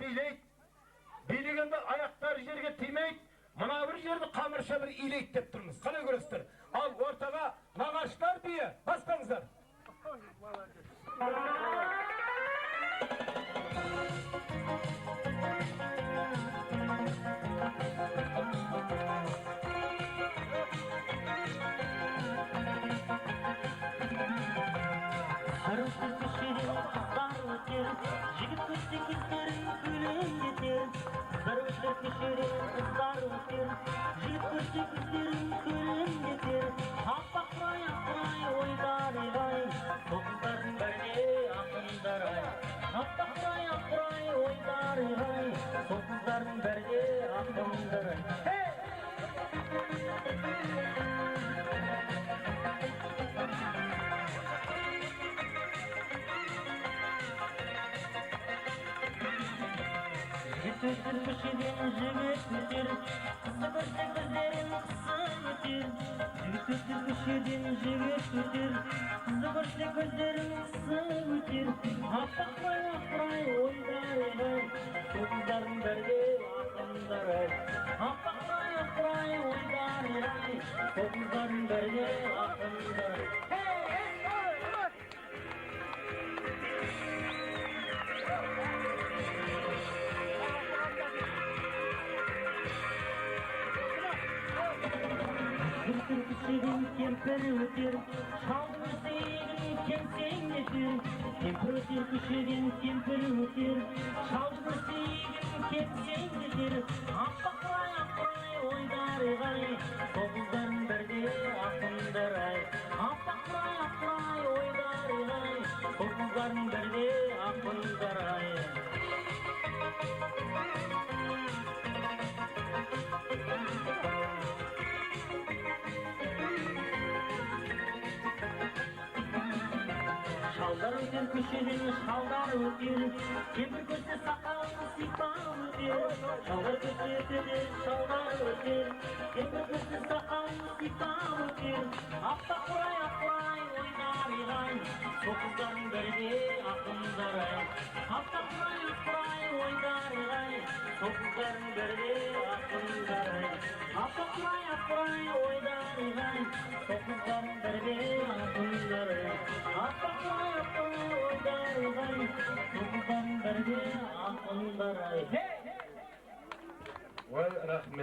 Билейді. Билегенде аяқтары жерге тимейді. Мына бір жерді қамырша бір илейді деп тұрмыз. Қалай көресіздер? Ал ортаға нағашылар биі, баспаңыздар. Қыздар өтер көшеден, қыздар өтер, жігіт көрсе көздерін көлеңдетер. Қыздар өтер көшеден, қыздар өтер, жігіт көрсе көздерін көлеңдетер. Аппақ құрай, ақ құрай, ойдар ай, сол қыздардың бәрі де ақындар ай. Аппақ құрай, ақ құрай, ойдар ай, сол қыздардың бәрі де ақындар ай. Жігіт өтер көшеден, жігіт өтер, қызды көрсе көздерін қысып өтер. Жігіт өтер көшеден, жігіт өтер, қызды көрсе көздерін қысып өтер. Аппақ құрай, ақ құрай, ойдар ай, сол қыздардың бәрі де ақындар ай. Аппақ құрай, ақ құрай, ойдар ай, сол қыздардың бәрі де ақындар ай. Өтер көшеден кемпір өтер, шалды көрсе иегін кемсеңдетер. Кемпір өтер көшеден, кемпір өтер, шалды көрсе иегін кемсеңдетер. Аппақ құрай, ақ құрай, ойдар ай, сол қыздардың бәрі де ақындар ай. Аппақ құрай, ақ құрай, ойдар ай, сол қыздардың бәрі де ақындар ай. Шалдар өтер көшеден, шалдар өтер, кемпір көрсе сақалын сипап өтер. Шалдар көшеден, шалдар өтер, кемпір көрсе сақалын сипап өтер. Аппақ құрай, ақ құрай, ойдар ай, сол қыздардың бәрі де ақындар ай. Аппақ құрай, ақ құрай, ойдар ай, сол қыздардың бәрі де ақындар ай. Аппақ құрай, ақ құрай, ойдар ай, сол қыздардың бәрі де ақындар ай. Аппақ құрай, ақ құрай, ойдар ай, сол қыздардың бәрі де ақындар ай. Ой, рахмет.